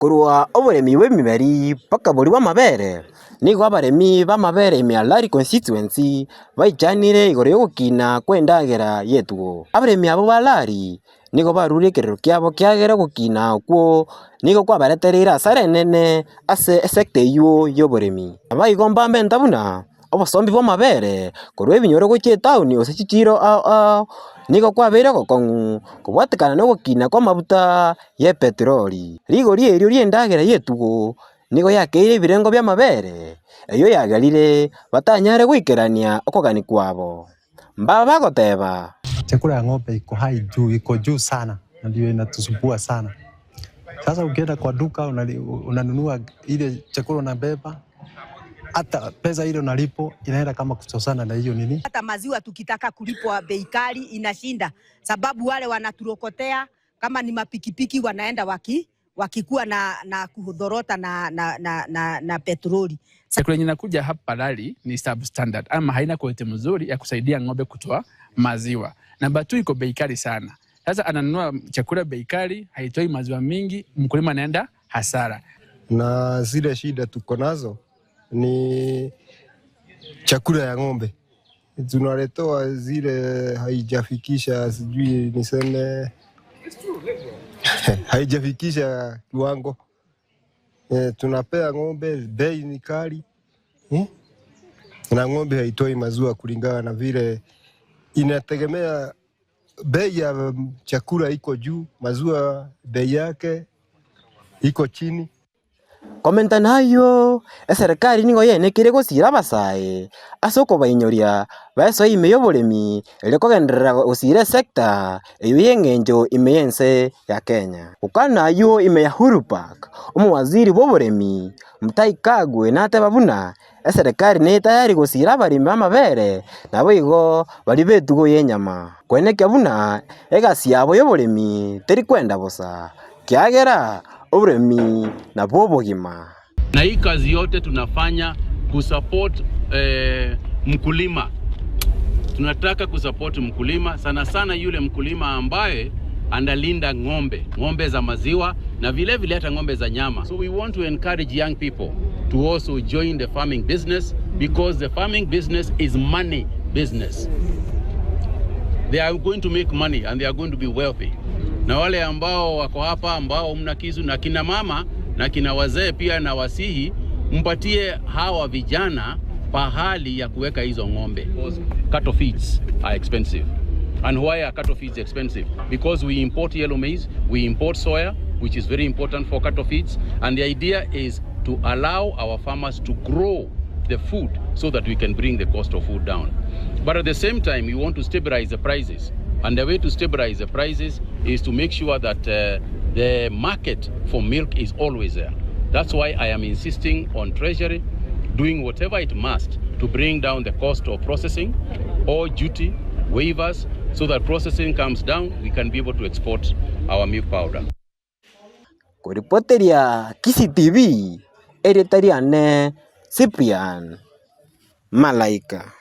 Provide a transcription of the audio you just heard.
Korwa oboremi bw'emiberi mpaka boria bw'amabere, nigo abaremi b'amabere ime ya Lari Constituency baichanire igoro y'ogokina kw'endagera y'etugo. Abaremi abwo ba Lari nigo barure ekerero kiabo kiagera ogokina okwo nigo kwabaretereire asara enene ase esector eywo y'oboremi. Naboigo mbambenta buna obosombi bw'amabere korwa ebinyoro gochia etaoni gose chichiiro ao ao nigo kwabeire ogokong'u kobwatekana na ogokina kw'amabuta y'epetroli. Rigori erio ri'endagera y'etugo nigo yakeire ebirengo bi'amabere, eyio yagerire batanyare goikerania okogania kwabo. Mbaba bagoteba. Chakula ya ng'ombe iko high juu, iko juu sana na ndio inatusumbua sana. Sasa ukienda kwa duka unanunua ile chakula unabeba, hata pesa ile unalipo inaenda kama kutosana na hiyo nini. Hata maziwa tukitaka kulipwa bei kali inashinda, sababu wale wanaturokotea kama ni mapikipiki wanaenda wakikuwa na kudhorota na petroli. Chakula yenye inakuja hapa Lari ni substandard ama haina quality mzuri ya kusaidia ng'ombe kutoa maziwa. Namba 2 iko bei kali sana. Sasa ananunua chakula bei kali, haitoi maziwa mingi, mkulima anaenda hasara. Na zile shida tuko nazo ni chakula ya ng'ombe tunaletewa zile haijafikisha, sijui niseme haijafikisha kiwango. Tunapea ng'ombe bei ni kali Na ng'ombe haitoi maziwa kulingana na vile inategemea bei ya chakula iko juu, maziwa bei yake iko chini. Komenta nayio, eserekari nigo yenekire gosira abasae ase okobainyoria baesoe ime y'oboremi erio kogenderera gosira esecta eyio y'eng'encho ime y'ense ya Kenya. Gokana ayio ime ya Uhuru Park, omowaziri bw'oboremi Mutahi Kagwe nateba buna eserekari netayari gosira abaremi b'amabere naboigo baria b'etugo y'enyama, koenekia buna egasi yabo y'oboremi teri kwenda bosa, kiagera oboremi nabwo obogima. Na hii kazi yote tunafanya kusupport mkulima. Tunataka kusupport mkulima sana sana, yule mkulima ambaye analinda ng'ombe, ng'ombe za maziwa na vile vile hata ng'ombe za nyama. So we want to encourage young people to also join the farming business because the farming business is money business. They are going to make money and they are going to be wealthy. Na wale ambao wako hapa ambao mna kisu na kina mama na kina wazee pia na wasihi mpatie hawa vijana pahali ya kuweka hizo ng'ombe. Cattle feeds are expensive. And why are cattle feeds expensive? Because we import yellow maize, we import soya, which is very important for cattle feeds. And the idea is to allow our farmers to grow the food so that we can bring the cost of food down. But at the same time, we want to stabilize the prices. And the way to stabilize the prices is to make sure that the market for milk is always there. That's why I am insisting on Treasury doing whatever it must to bring down the cost of processing or duty waivers so that processing comes down, we can be able to export our milk powder. Koripoteria Kisii TV, erieta riane Cyprian Malaika.